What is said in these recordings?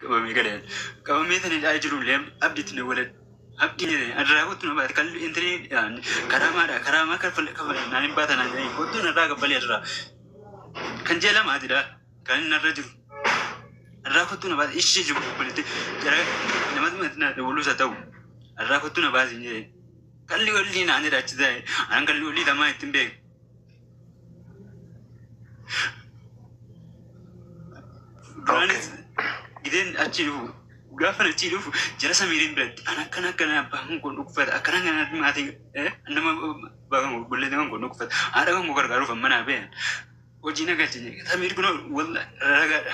Qabamee gale. Qabamee tani dhaa jiru illee abdiitti na waladhu. Abdiin irraa kottu na baate kalli intini karaamaadha karaamaa kaffale kaffale naan hin baata naan jedhanii kottu narraa kaffalee irraa. Kan ji'a lamaatidha kan inni narra jiru. Irraa kottu na baate ishee jiru obboleetti jara namatti matti na dabalus haa ta'u. Irraa kottu na baasi hin jedhee. Kalli olii naan jedha achi taa'e. Anaan kalli olii tamaa ittiin beeku. Duraanis gideen achi dhufu gaafa achi dhufu jara Samiiriin biratti an akkana akkana abbaan kun dhukkubfata akkana akkana maatiin nama abbaan kun obboleettiin kan kun dhukkubfata haadha kan kun gargaaruuf amma naa ba'e hojii na galche Samiir kun walla ragaadha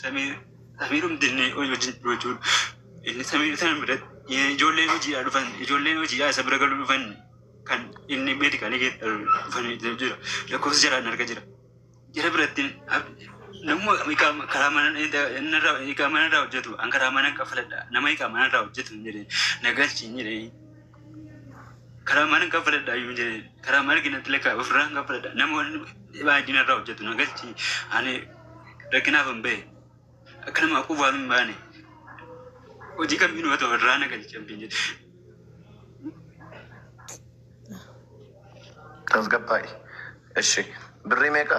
Samiir Samiir humdinne hojii jechuudha inni Samiir sana biratti ijoolleen hojiidhaa dhufan ijoolleen hojiidhaa isa bira galuu dhufan kan inni meedikaalii keessa dhufanii jira. Lakkoofsa jaraan arga jira. Jara biratti namuma karaa mana iqaa manarraa hojjetu an karaa mana kaffaladha nama iqaa manarraa hojjetu hin jedhee na galchi hin jedhee karaa mana kaffaladha iyyuu hin jedhee karaa mana ginatti lakkaa ofirraa hin kaffaladha nama baay'inarraa hojjetu na galchi ani rakkinaaf hin bahe akka nama quufaan hin baane hojii kamiinuu haa ta'u irraa na galchi abdiin jedhe. Tasgabbaa'i. Eshi. Birrii meeqa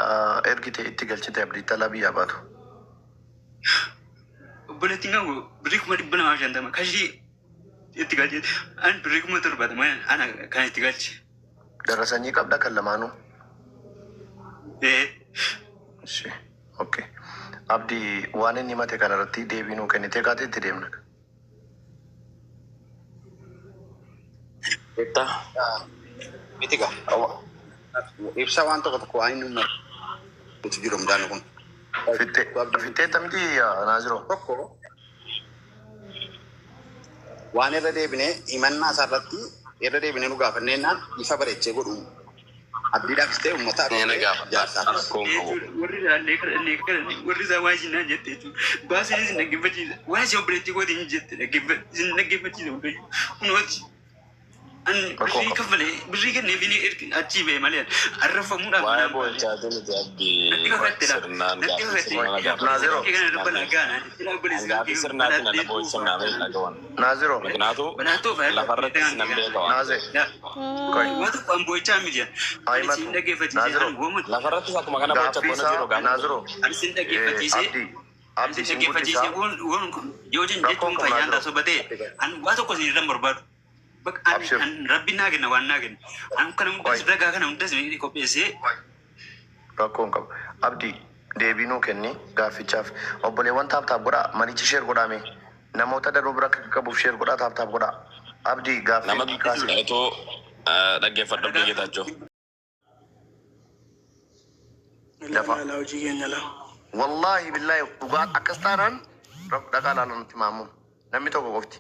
ergite itti galchite Abdiitti alaa biyyaa baatu? Obboleettiin kan koo birrii 250,000 kashii itti galche. An birrii 70,000 ana kan itti galche. Darasanyii qabda kan lamaanuu? Ee. Eshi. Okay. Abdi waan inni himate kana irratti deebii nuu kennitee kaatee itti deemna. Beektaa? Miti gaa. Ibsa waan tokko tokko waan inni ummatu jiru mucaan kun. Fittee fitteetta miti yaa Naaziroo. Tokko waan irra deebinee himannaa isaa irratti irra deebinee nu gaafanneenaan ifa bareechee godhu abdiidhaafis ta'e uummataafis Ni na ta'e gaafadha. jaarsaafis. Rakkoon qabu. Jechuudha warri ilaallee kadhannee kadhannee warri isaa waa isin naan jette jechuudha. Baaseen isin dhaggeeffachiisa. Waa isin obboleettii kootiin hin jette dhaggeeffa isin dhaggeeffachiisa hundayyuu. Kunooti an Rakkoon birrii qabu. kaffalee birrii kennee fi achii ba'e malee arrafamuudhaaf Waa'ee manaan baane. boo'ichaatii miti Natti abdii kakatte laa. sirnaan Natti gaaffii kakatte. sirnaa na Ila gaafadhu. obboleessa Naaziroo. kee kana irra An balaa gaana. Ila obboleessa gaaffii kee sirnaatiin balaa ana boo'icha deebi'uu naa beekna gawan. Naaziroo. Miknaatu Balaa ta'uu fayyada. lafarrattis nan beeka waan Naazee. ta'eef. Qoy. Waa tokko an boo'ichaa miti. Haa Ani himatu. siin dhaggeeffachiise. Naaziroo. An wooma Lafarrattis akkuma kana boo'icha Gaaffii koona isaa jiru gaaffii. Naaziroo. Ani sin dhaggeeffachiise. Abdii. Ani Abdii sin sin dhaggeeffachiise. guddisaa. Woon woon kun yoo jin Rakkoon jechuun qabu fayyaan Naaziroo. taasoo batee an waa tokko sin irra hin barbaadu. Bakka an Abshir. an rabbi naa kenna waan naa kenna. An kana hundas Qoy. ragaa kana hundas qopheessee Rakkoo hin qabu. Abdi deebii nuu kenni gaaffichaaf. Obboleewwan tap tap godhaa manichi share godhaa mee. Namoota danuu bira akka qaqqabuuf share godhaa tap tap godhaa. Abdi gaaffii Nama inni kaase. itoo dhaggeeffadhu Abdii Geetaachoo. Ilaa Dafa. ilaa ilaa hojii keenya laa. Wallaahi billaahi dhugaan akkas taanaan dhaqaa ilaalaa nutti maamuu. Namni tokko qofti.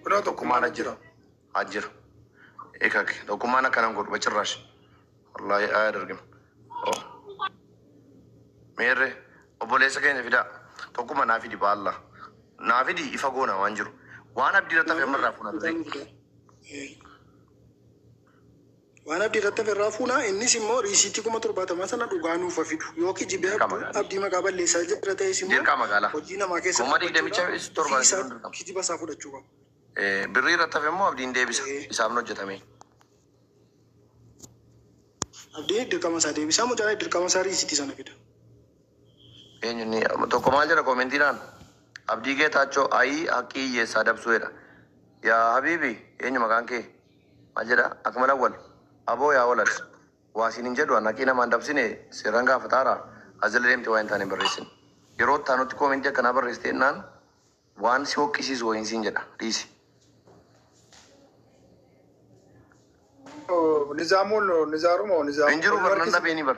Kunoo Tokkummaan tokkummaan as jira. jira. As jira. Ikak tokkummaan akkanan godhu bacirraash. Wallaahi aya dargim. Oh. Meerre obboleessa keenya fidaa. Tokkummaa naa fidi baalla. Naa fidi ifa goona waan jiru. Waan abdii irratti hafe amma irraa fuuna Fidaa birrii. nu fidaa. Eh. Waan abdii irratti hafe irraa fuunaa innis immoo riisiitii 70,000 sana dhugaa nuuf haa fidu. Yoo kijibee Dirqama abduu gaalii. abdii maqaa balleessaa jira ta'es immoo Dirqama gaalaa. hojii namaa keessa Kuma digdamicha dhaabbachuudha torba ofii isaa fiduun dirqama. kijiba isaa fudhachuu qaba. Eh, Birrii irratti hafe immoo abdiin deebisa. Eh. Isaaf hojjetame. Abdiin dirqama isaa deebisaa mucaan dirqama isaa riisiitii sana fida. Eenyu inni tokko maal jedha koomentiidhaan? Abdii Geetaachoo ayii haqqii hiyyeessaa dabsuu jedha. Yaa habiibi eenyu maqaan kee? Maal jedha? Akmal Awwal. Aboo yaa walad. Waa siin hin jedhu an haqii namaan dabsine seeraan gaafataara. As jala deemte waa hin taane hin barreessin. Yeroo itti aanutti koomentii akkanaa barreessite jennaan waan si hoqqisiisu wayiin siin jedha. Dhiisi. Nizaamuun nizaaruma Hin nizaamu jiru wal bar nan harkisa. dhabeeni bar.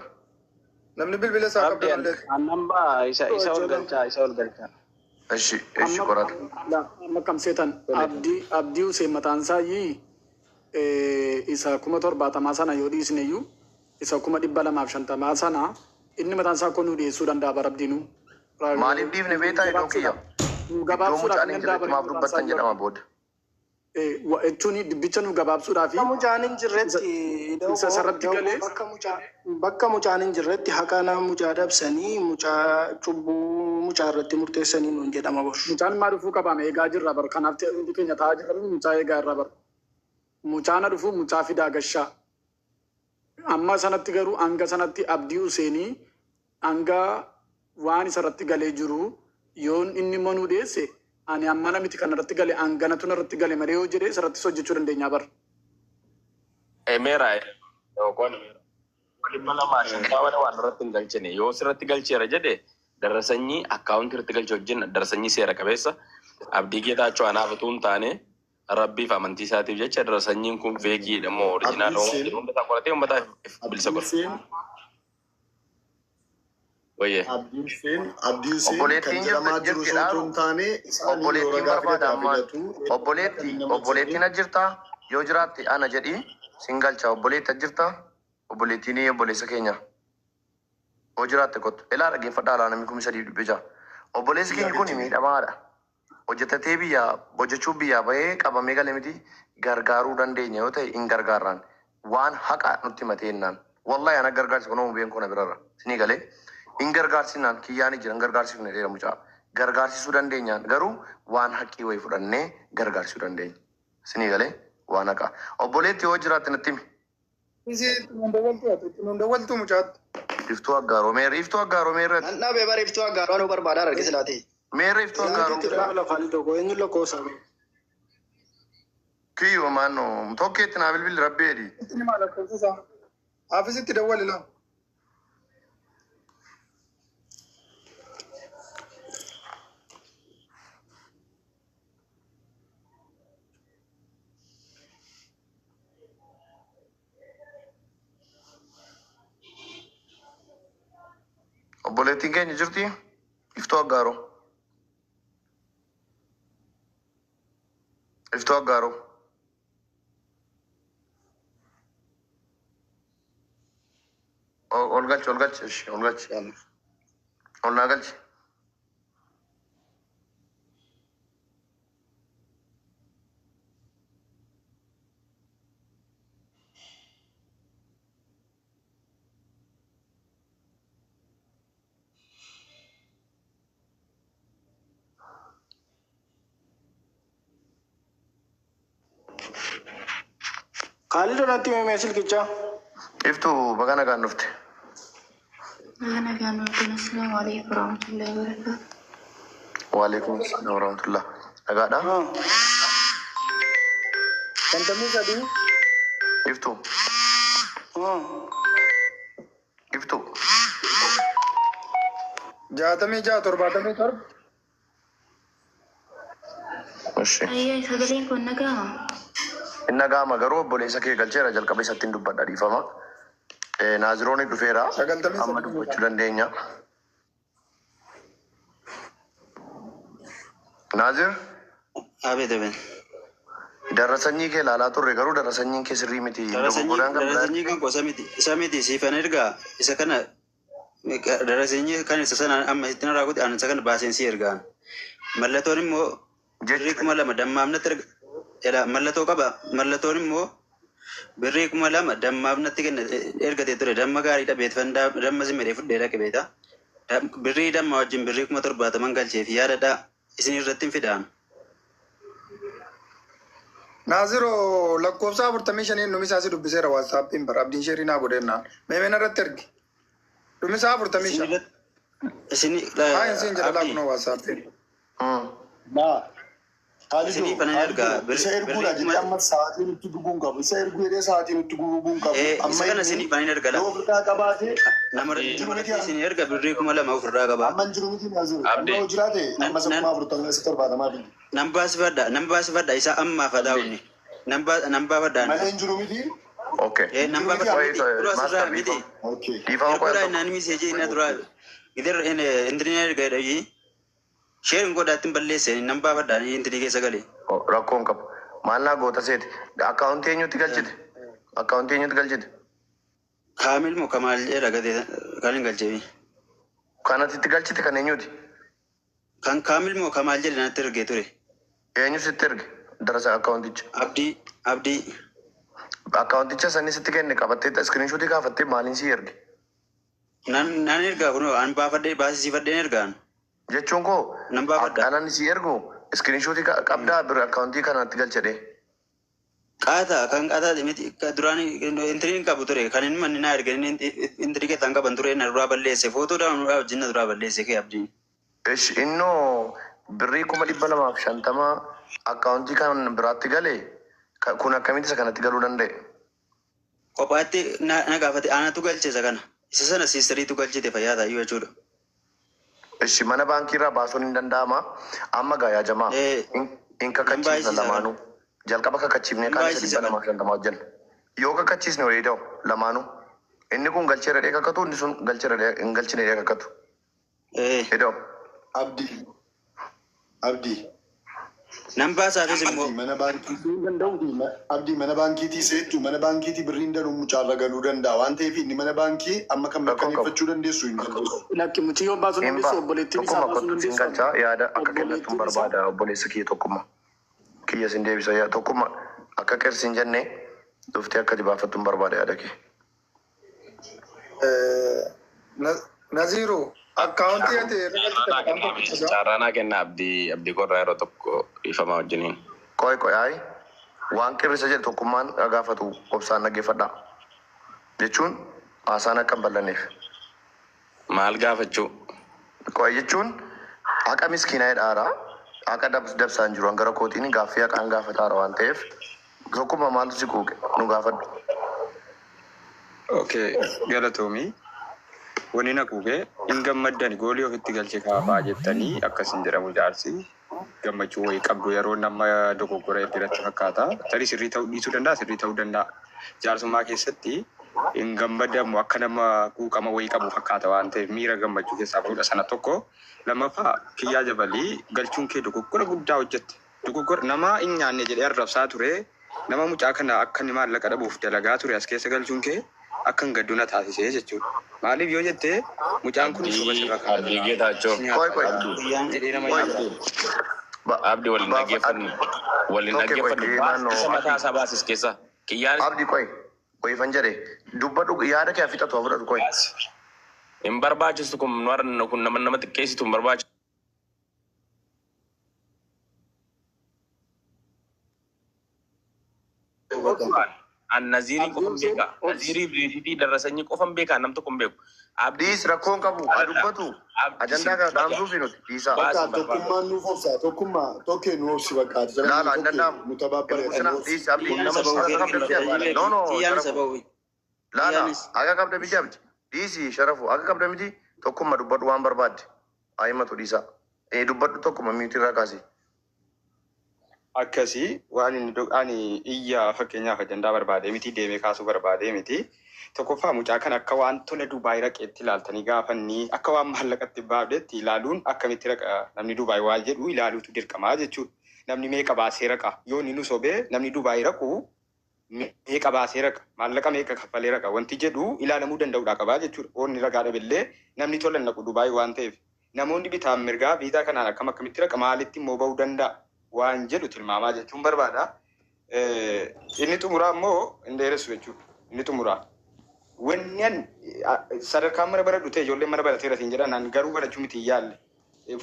Namni bilbila isaa Abdi qabdan illee. annan ba'a isa isa ol galchaa isa ol galchaa. Eshi eshi Amma qorata. amma akkam seetan Tole. abdii abdii Hussein mataan isaa iyyii isa 70,000 sana yoo dhiisne iyyuu isa 250,000 sana inni mataan isaa akkoo nuu dhiyeessuu danda'a bara abdiinuu. Maaliif dhiifne Nuu beektaa iddoo kiyya? gabaabsuudhaaf nuu Iddoo gabaabsuudhaaf mucaan hin hin danda'a jirretti bara maaf inni mataan isaa dubbattan iyyuu jedhama abdii. booda. Jechuun dubbicha nu gabaabsuudhaa fi Bakka mucaan hin jirretti isa sarratti galee bakka mucaan hin jirretti haqa nama mucaa dabsanii mucaa cubbuu mucaa irratti murteessanii nuun jedhama bor. Mucaan maa dhufuu qabaame eegaa jirra bar, kanaaf hundi keenya taa'aa jirra, mucaa eegaa irra bar. Mucaan dhufuu mucaa fidaa gashaa. Amma sanatti garuu hanga sanatti Abdii Huseenii hanga waan isarratti galee jiru yoon inni manuu dhiyeesse, ani amma namiti kan irratti gale hanganatu irratti gale malee yoo jedhee isarrattis hojjechuu dandeenya bar. Meera yookaan 250 waan irratti hin galchine yoo sirratti galcheera jedhe, darasanyii akkaawuntii irratti galche wajjin darasanyii seera qabeessa Abdii Geetaachoo anaaf utuu hin taane Rabbiif amantii isaatiif jecha darasanyiin kun fake moo original hunda isaa qoratee uummataaf bilisa godha. Wayyee. Abdiin Hussein kan Obboleettiin jedhamaa jiru jirti osoo dhaaru. hin taane isaan yoo Obboleettiin ragaa barbaada fidataa ammaan. fidatu. Obboleettiin as jirtaa? Yoo jiraatte ana jedhii sin galcha. Obboleetti as jirtaa? Obboleettiin obboleessa keenya. Yoo jiraatte kottu. Ilaa, dhaggeeffadhaa alaa, namni 3600. Obboleessi keenya kun miidhamaadha. Hojjetatee biyyaa hojjechuuf biyyaa bahee qabamee gale miti, gargaaruu dandeenya yoo ta'e hin gargaarraan. Waan haqa nutti himatee jennaan. Wallahi ana gargaarsi kun oomuu beekuu na birarra. Sinii galee hin gargaarsinaan kiyyaan jira, hin gargaarsifne dheera mucaa. Gargaarsisuu dandeenyaan garuu waan haqii wayii fudhannee gargaarsisuu dandeenya. Sinii galee waan haqaa. Obboleetti, yoo jiraatte natti himi. Itti nuun dawwaltu mucaatti. Iftuu Aggaaroo meerre? Iftuu Aggaaroo meerratti? Nan dhaabee bara Iftuu Aggaaroo nu barbaadaa argise laatee. Meerre Iftuu Aggaaroo? Lafaan tokko eenyu lakkoofsa? Kiyyoo maannoo tokkeetti naa bilbilli rabbi jedhi. Itti himaa lakkoofsa isaa. Haafisitti dawwali laa. Obboleettiin keenya jirti? Iftuu Aggaaroo. Iftuu Aggaaroo. Ol galchi, ol galchi, ishi, ol galchi. Ol naa galchi. Kaalidoo, natti himee silkichaa. Iftuu, baga nagaan dhufte. Nagaan dhufte. Assalaamu alaikum warahmatullahi wabarakatuh. Waalaikum salaam warahmatullah. Nagaadha? 53. Iftuu. Iftuu. 66 77. Ishi. Ayyaa, sagaleen kun nagaama? Inni nagaama, garuu obboleessa kee galcheera, jalqaba isatti hin dubbadha, dhiifama. Naaziroon dhufeera. 93. Amma dubbachuu dandeenya. Naazir. Abeet, abeet. Darasanyii kee ilaalaa turre, garuu darasanyiin kee sirrii miti. Dogoggoraan kan biraa. Darasanyii kan koo isa miti, siifan ergaa isa kana, darasanyii kan isa sana amma itti na raawwate an isa kana baaseen si ergaan. Mallattoon immoo birrii 2000 dammaaf natti erga. Jedha, mallattoo qaba. Mallattoon immoo birrii 2000 dammaaf natti kenne ergatee ture. Damma gaariidha beektan, damma si medhee fudhee dhaqe beekta. Birrii damma wajjin birrii 70,000 galchee fi yaadadhaa, isin irratti hin fidaan. Naaziroo, lakkoofsa 45 dhumisaa si dubbiseera WhatsAppiin bara abdiin sheerii naa godhennaan. Meemeen irratti ergi. Dhumisaa 45. Isin Haa, isin jedha laa, kunoo WhatsAppiin. Isinii kana ergaa Isa erguudha jedhee amma sa'aatii nutti gubuu hin qabu. Isa erguu jedhee sa'aatii nutti gubuu hin qabu. Isa kana isinii kan erga Yoo ofirraa qabaate nama irratti isin erga birrii 2000 ofirraa qaba. Amma hin jiru miti Naaziru. Amma yoo jiraate amma isa 40,000 isa 70 biyya. Nan baasifadha, nan baasifadha, isa ammaaf haa ta'u. Nan baafadha. Malee hin jiru miti. Okay. Nan baafadha miti. Dura asirraa miti. Dhiifama qofa. Erguudha innaan message inni dura gidir intini erga jedhee share hin godhaatti hin balleesse, nan baafadha intini keessa galee. Rakkoo hin qabu. Maal naa goota seeti? Akkaawuntii eenyutti galchite? Akkaawuntii eenyutti galchite? Kaamil moo Kamaal jedha gatee kan hin galcheefi. Kanatti itti galchite kan eenyuti? Kan Kaamil moo Kamaal jedhe natti ergee ture. Eenyu sitti erge? Darasa akkaawunticha. Abdii Abdii. Akkaawunticha sanii sitti kenne qabattee screenshotii kaafattee maaliin si erge? Nan ergaa kun an baafadhee baasisiifadheen ergaan. Jechuun koo Nan baafadha. Anan si ergu screenshotii qabdaa bir akkaawuntii kanatti galchedhe. Qaata kan qaataa miti duraan intirii hin qabu ture kan inni manni naa erge inni intirii keessaa hin qaban ture na duraa balleesse footoo daawwanuudhaaf wajjin na duraa balleesse kee Abdiin. Ish innoo birrii 250,000 akkaawuntii kan biraatti gale kun akkamitti isa kanatti galuu danda'e? Kophaatti na gaafate anatu galche isa kana. Isa sana siistariitu galchite fayyaa taayyuu jechuudha. Ishi mana baankii irraa baasuun hin danda'ama. Amma gaa yaa jamaa hin Nan kakachiisna baay'isiisa kana. lamaanuu. Jalqaba kakachiifnee Nan kaan isa baay'isiisa dhibba kana. lamaaf shantama hojjenna. Yoo kakachiisne walii ta'u lamaanuu. Inni kun galcheera dhee kakatu inni sun galcheera dhee hin galchine dhee kakatu. Hidhoo. Abdii. Abdii. Nan baasaafis immoo. Abdii mana baankii Abdii mana baankiitii seettu mana baankiitii birriin danuu mucaarra galuu danda'a waan ta'eef inni mana baankii amma kan mirkaneeffachuu dandeessu hin dandeessu. Lakki mucayyoo baasuu Hin dandeessu ba obboleettiin isaa tokkummaa baasuu kottu sin dandeessu. galchaa yaada akka kennattuun Obboleettiin isaa barbaada obboleessa kiyya tokkummaa. Kiyya sin deebisa yaa tokkummaa akka qirsi hin jenne dhuftee akka dibaafattuun barbaada yaada kee. Naziru akkaawuntii ati irra galchite maqaan tokkicha isaa. Carraa naa kenna Abdii Abdii korraa yeroo tokko dhiifamaa wajjiniin. Qoy qoy ayi waan qirrisa jedhe tokkummaan gaafatu obsaan dhaggeeffadhaa. Jechuun haasaan akka hin bal'anneef. Maal gaafachuu? Qoy jechuun haqa miskiinaa jedhaara. Haqa dabsaan jiru hangara kootiin gaaffii haqaan gaafataara waan ta'eef tokkummaa maaltu si quuqe nu gaafadhu. Okay, galatoomii. Wanni na quuqe hin gammaddan goolii ofitti galche kaafaa jettanii akkasin jedhamu jaarsi. Gammachuu wayii qabdu yeroo nama dogoggora irratti fakkaata. Tarii sirrii ta'uu dhiisuu danda'a, sirrii ta'uu danda'a. Jaarsummaa keessatti hin gammadamu akka nama quuqama wayii qabu fakkaata waan ta'eef miira gammachuu keessaa fuudha sana tokko. Lammaffaa kiyyaa jabalii galchuun kee dogoggora guddaa hojjette. Dogoggora nama hin nyaanne jedhee arrabsaa ture. Nama mucaa kana akka inni maallaqa dhabuuf dalagaa ture as keessa galchuun kee akka hin gaddu na taasisee jechuudha. Maaliif yoo jette mucaan kun soba sirra Abdii Geetaachoo. Qoy qoy. Jedhee nama Qoy. yaadu. Abdii waliin dhaggeeffannu. Waliin Tokke qoy dhaggeeffannu. naannoo Isa mataa isaa baasis keessa. Kiyyaanis Abdii qoy. Qoyifan jedhe dubbadhu yaada kee fixatu haa fudhatu qoy. hin barbaachistu kun warra kun nama nama xiqqeessitu hin barbaachistu. An Naziiriin qofan beeka. Naziirii fi Darrasanyii qofan beeka nam tokko hin beeku. Abdii Dhiis rakkoon qabu haa dubbatu. Ajandaa kana dhaamsuufi nuti dhiisaa. Bakka tokkummaan nuuf obsa tokkummaa tokkee nu obsi bakka ati Laala hin danda'amu. nu tabaabare Hin buusina dhiis abdii. Kiyyaan saba Haqa qabda miti abdi. No no Kiyyaan sharafu. saba ofii. Laala Kiyyaanis. haqa qabda miti abdi. Dhiisi sharafu haqa qabda miti tokkummaa dubbadhu waan barbaadde. Haa himatu dhiisaa. Dubbadhu tokkuma miitii irraa kaasi. Akkasii waan inni ani iyya fakkeenyaaf ajandaa barbaadee miti deemee kaasuu barbaadee miti. Tokkoffaa mucaa kan akka waan tola Dubaay raqeetti ilaaltanii gaafanni akka waan maallaqatti baafdetti ilaaluun akkamitti raqa namni Dubaay waa jedhu ilaaluutu dirqamaa jechuudha. Namni meeqa baasee raqa yoo inni nu sobee namni Dubaay raqu meeqa baasee raqa maallaqa meeqa kaffalee raqa wanti jedhu ilaalamuu danda'uudha qabaa jechuudha. Oonni ragaa dhabillee namni tola hin naqu Dubaay waan ta'eef namoonni bitaan mirgaa viizaa kanaan akkam akkamitti raqa maalitti immoo bahuu danda'a waan jedhu tilmaamaa jechuun barbaada. Inni xumuraa immoo hin dheeressu jechuudha. Inni xumuraa. Wanni an sadarkaan mana baradhu ta'e ijoolleen mana barateera siin jedhan an garuu barachuu miti hin yaalle.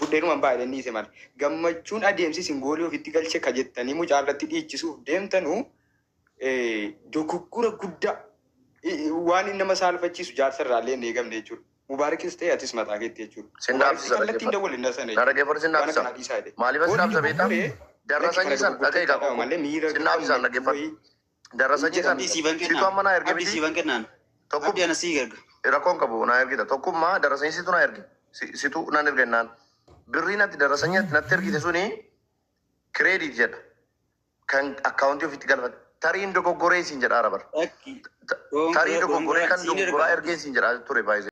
Fudheenumaan baay'ee dhiise malee. Gammachuun adeemsi isin goolii ofitti galche ka jettanii mucaa irratti dhiichisuuf deemtanuu dogoggora guddaa waan inni nama saalfachiisu jaarsa irraa illee hin eegamne jechuudha. Mubaarikis ta'e atis mataa keetti jechuudha. Sin Mubaarikis dhaabsisa kallattiin dhaggeeffadhu. dawwal hin sana Na jechuudha. dhaggeeffadhu sin Waan dhaabsisa. akkanaa dhiisaa jedhe. Maaliif as Goolli dhaabsa beektaa? dogoggoree Darra lakki kana sanyii san dhaga'i dogoggortee gaa jedhama malee miira Sin dhaabsisaan dhaggeeffadhu. Darra sanyii san Abdii siifan situ kennaan. amma naa erge Abdii miti. siifan kennaan. Tokkum Abdii ana sii erga. rakkoon qabu naa ergita. Tokkummaa darra sanyii situ naa erge. Situ naan erge naan. Birriin ati darra sanyii ati natti ergite suni credit jedha. Kan akkaawuntii ofitti galfate. Tariin dogoggoree siin jedhaa rabar. Lakki. Tarii dogoggoree Dogongora kan siin erga. dogoggoraa ergee siin jedhaa ture baay'ee.